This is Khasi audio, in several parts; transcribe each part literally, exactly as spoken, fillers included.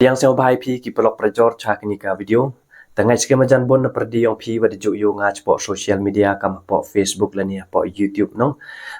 Yang sngewbha ïa phi ki paralok parajor cha kani ka video. Tang ngai skem jan bun na pyrdi ïong phi wa da ju ïoh nga cha pok social media kam pok Facebook lane pok YouTube nong.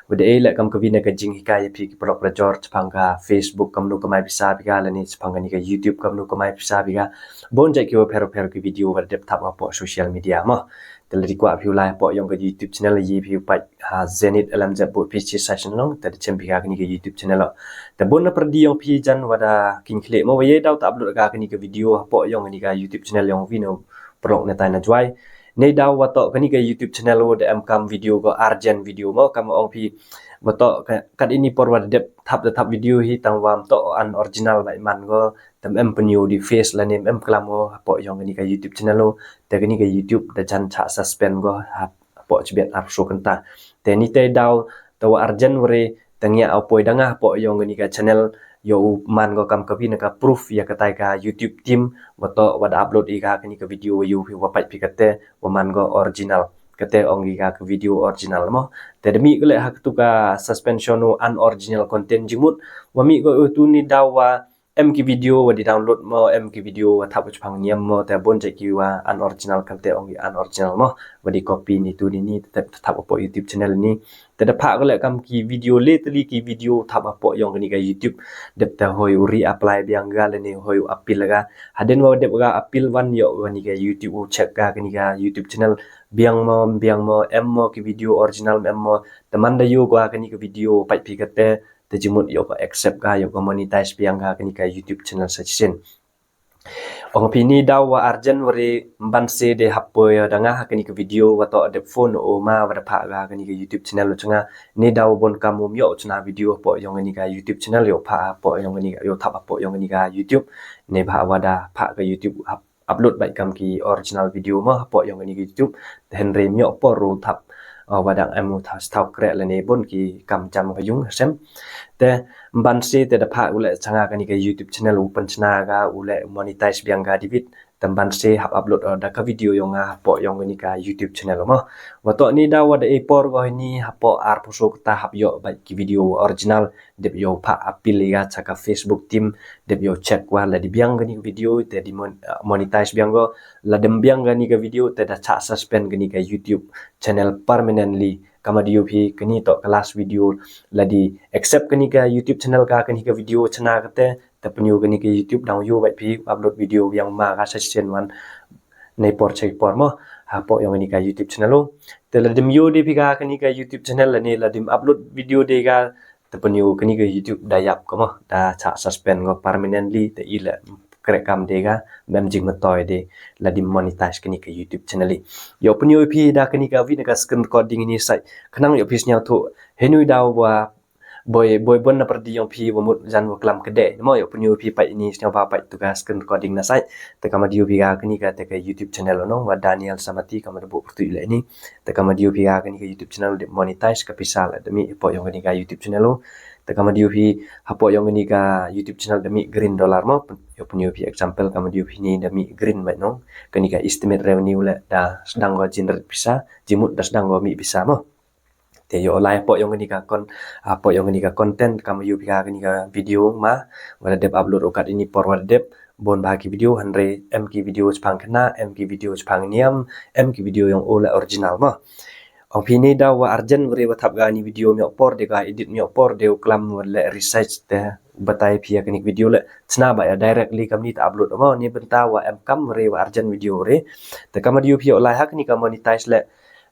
Wa da ei leh kam ka wina ka jinghikai ïa phi ki paralok parajor chapang ka Facebook kam nu kamai pisa phi ka lane chapang kani ka YouTube kam nu kamai pisa phi ka. Bun jait ki wa pher pher ki video wa da dep thap wa pok social media mo. Te la di kwah phi u lai pok ïong ka YouTube channel ïa phi u pait ha Zenith L M Z bu phi chi session nong te da chem phi ka kani ka YouTube channel. Te bun na pyrdi ïong phi jan wa da kin khlek mo wa ye daw ta upload ka kani ka video ha pok ïong kani ka YouTube channel ïong wina paralok na tai na jwai. Nei daw wa to kani ka YouTube channel wa da em kam video ko urgent video mo kam ong phi wa to ka, kat ini por wa da dep thap da thap video hi tang wa to an original ba iman ko. Tem em pynïoh di face lane em klam ko ha pok ïong kani ka YouTube channel. Te kani ka YouTube da jan cha suspend ko ha pok chibet ar so kanta. Te ni te daw te wa urgent ware te ngia au poi danga ha pok ïong kani ka channel ïo u man ko kam ka wina ka proof ïa katai ka YouTube team wa to wa da upload ïa ka kani ka video ïo phi wa pait phi kate wa man ko original. Kate ong ïa ka ka video original mo. Te da mih ko leh ha katu ka suspension u unoriginal content jingmut wa mih ko u tu ni daw wa em ki video wa di download mo em ki video wa thap chapang niam mo te bun jait ki wa unoriginal kante ong ki unoriginal mo wa di copy ni tu ni ni te thap pok YouTube channel ni. Te da pha ko leh kam ki video le te li ki video thap pok ïong kani ka YouTube dep te hoi u reapply biang ga lane hoi u appeal ga. Hadien wa dep ga appeal wan ïong kani ka YouTube u check ga kani ka YouTube channel biang mo biang mo em mo ki video original em mo. Te man da ïoh ga kani ka video pait phi kate te jingmut ïoh ka accept ka ïoh ka monetize biang ka kani ka YouTube channel sa shisien. Ong phi ni daw wa urgent ware mban se de hap poi danga ha kani ka video wa to dep phone o ma wa da pha ga kani ka YouTube channel u changa ni daw bun kam um ïoh chana video pok ïong kani ka YouTube channel ïoh pha pok ïong kani ka ïoh thap pok ïong kani ka YouTube ne ba wa da pha ka YouTube hap upload bai kam ki original video ma ha pok ïong kani ka YouTube. Te hynrei ym ïoh por u thap wa dang em u thap stau krek lane bun ki kam jam ka yung sem. Te mban se te da pha u leh changa kani ka YouTube channel u pynchna ga u leh monetize biang ga dibit. Te mban se hap upload da ka video ïong nga ha pok ïong kani ka YouTube channel ma. Wa to ni daw wa da e por ko ni ha pok ar puso kata hap ïoh bai ki video original dep ïoh pha appeal ïa cha ka Facebook team dep ïoh check wa la di biang kani ka video te di monetize biang ko la dem biang kani ka video te da cha suspend kani ka YouTube channel permanently. Kama di ïoh phi kani to ka last video la di accept kani ka YouTube channel ka kani ka video chana kate te pynïoh kani ka YouTube dang ïoh bai phi upload video biang ma ka sa shisien wan nei por chai por mo ha pok ïong kani ka YouTube channel u. Te la dim ïoh de phi ka kani ka YouTube channel lane la dim upload video de ka te pynïoh kani ka YouTube da ïap ko mo da cha suspend ko permanently te i la krek kam de ka mem jing matoi de la dim monetize kani ka YouTube channel i. Ïoh pynïoh phi da kani ka wi na ka screen recording ni sai khnang ïoh phi sñiaw thu hynrei daw wa boi boi bun na pyrdi ïong phi wa mut jan wa klam kede mo ïoh pynïoh phi pait ni sñiaw ba pait tu ka screen recording na sai. Te kama di ïoh phi ka kani ka te ka YouTube channel nong wa Daniel Samati kama da bu pyrtuit leh ni. Te kama di ïoh phi ka kani ka YouTube channel dep monetize ka pisa la demi ha pok ïong kani ka YouTube channel u. Te kama di ïoh phi ha pok ïong kani ka YouTube channel demi green dollar mo ïoh pynïoh phi example kama di ïoh phi ni demi green bai nong kani ka estimate revenue leh da sdang ko generate pisa jingmut da sdang ko mi pisa mo. Te ïoh lai pok ïong kani ka kon ha pok ïong kani ka content kama ïoh phi ka kani ka video ma wa da dep upload u kat ini por wa da dep bun ba ki video hynrei em ki video chapang kena em ki video chapang niam em ki video ïong u leh original ma. Ong phi ni daw wa urgent ware wa thap ga ni video ym ïoh por de ka edit ym ïoh por de u klam wa leh research te batai phi ya kani video leh chna ba ya directly kam ni ta upload ma ni bynta wa em kam ware wa urgent video ware. Te kama di ïoh phi ïoh lai ha kani ka monetize leh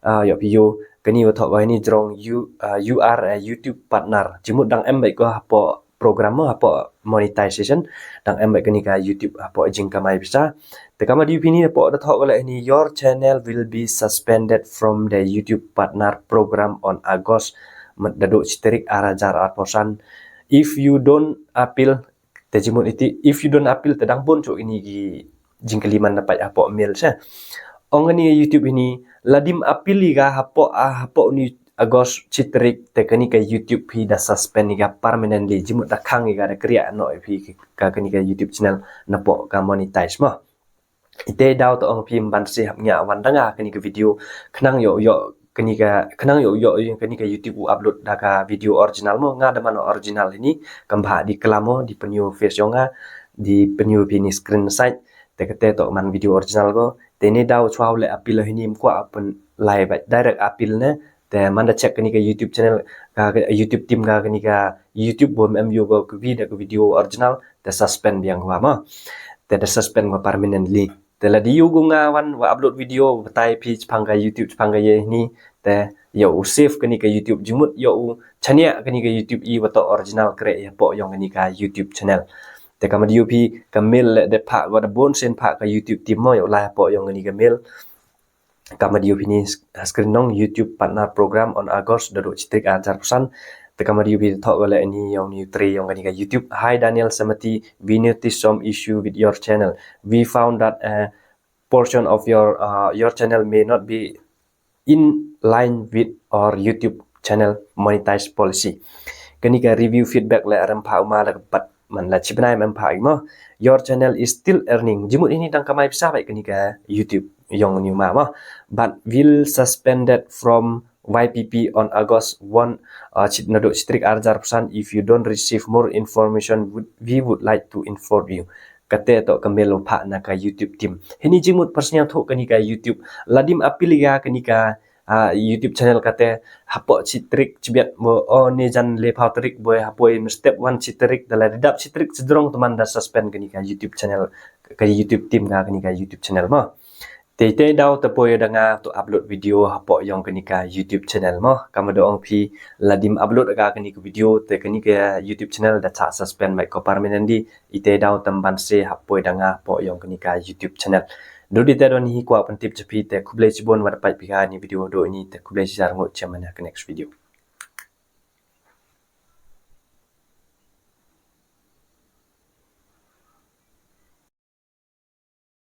ïoh phi ïoh kani wa thok wa ni jrong you you are a YouTube partner jingmut dang em bai ko ha pok program mo ha pok monetization dang em bai kani ka YouTube ha pok jingkamai pisa. Te kama di ïoh phi ni ha pok da thok wa leh ni your channel will be suspended from the YouTube partner program on August mut da duk chi tarik ar hajar ar phew san. If you don't appeal te jingmut iti if you don't appeal te dang bun chu ini ki jingkylli man na pait ha pok mail se. Ong kani ka YouTube ini la dim appeal i ka ha pok ha pok ni August chi tarik te kani ka YouTube phi da suspend i ka permanently jingmut da khang i ka da kriah noh i phi ka kani ka YouTube channel na pok ka monetize mo. Ite daw to ong phi mban se hap ngia wan danga kani ka video khnang ïoh ïoh kani ka khnang ïoh ïoh kani ka YouTube u upload da ka video original mo nga da man original ini kam ba di klam mo di pynïoh face ïong nga di pynïoh phi ni screen side. Te kata toh man video original ko. Te ini daw chwa u leh appeal hini, ym kwah pyn lai bad direct appeal ne. Te man da check kani ka YouTube channel, ka, ka YouTube team ka kani ka YouTube bym em ïoh ko ka vi da ka video original, te suspend biang ko mo. Te da suspend ko permanently. Te lada ïoh ko nga wan wa upload video batai phi shaphang ka YouTube, shaphang ka ïa hini, te ïoh u save kani ka YouTube, jingmut ïoh u shaniah kani ka YouTube i wa toh original kre ïa hapoh ïong kani ka YouTube channel. Te ka ma dei ïoh phi ka mail leh dep phah wa da bun sien phah ka YouTube team mo, ïoh lai hapoh ïong kani ka mail. Ka ma dei ïoh phi ni screen nong, YouTube Partner Program on August, da duh shi tarik ar hajar arphew san. Te ka ma dei ïoh phi thoh ko leh ini ïong ni u trei ïong kani ka YouTube. Hi Daniel Samati, we noticed some issue with your channel. We found that a portion of your, uh, your channel may not be in line with our YouTube channel monetize policy. Kani ka review feedback leh rem phah u ma da ka pat man la chi bnai mem phah i mo. Your channel is still earning. Jingmut ini dang kamai pisa bad kani ka YouTube ïong ni u ma mo. But will suspended from Y P P on August one, uh, shi-, naduh shi tarik ar hajar arphew san. If you don't receive more information, would, we would like to inform you. Kata toh ka mail u phah na ka YouTube team. Hini jingmut pyrsngiawthuh kani ka YouTube. Ladim appeal ïa kani ka, ah, YouTube channel kata hapoh shi tarik chibiat mo, o ne jan le phew tarik boi hapoi mynstep wan shi tarik, da la dap shi tarik sdrong te man da suspend kani ka YouTube channel, ka YouTube team ka kani ka YouTube channel mo. Te te daw te poi da nga to upload video hapoh ïong kani ka YouTube channel mo. Ka ma da ong phi ladim upload ka kani ka video te kani ka YouTube channel da chah suspend bad ko permanently. Ite daw tang ban se hapoi da nga hapoh ïong kani ka YouTube channel. Dudi te don hi kwah pyntip cha phi, te khublei chibun wa da peit phi ka ni video do ini, te khublei chijar, ngut cha man ha ka next video.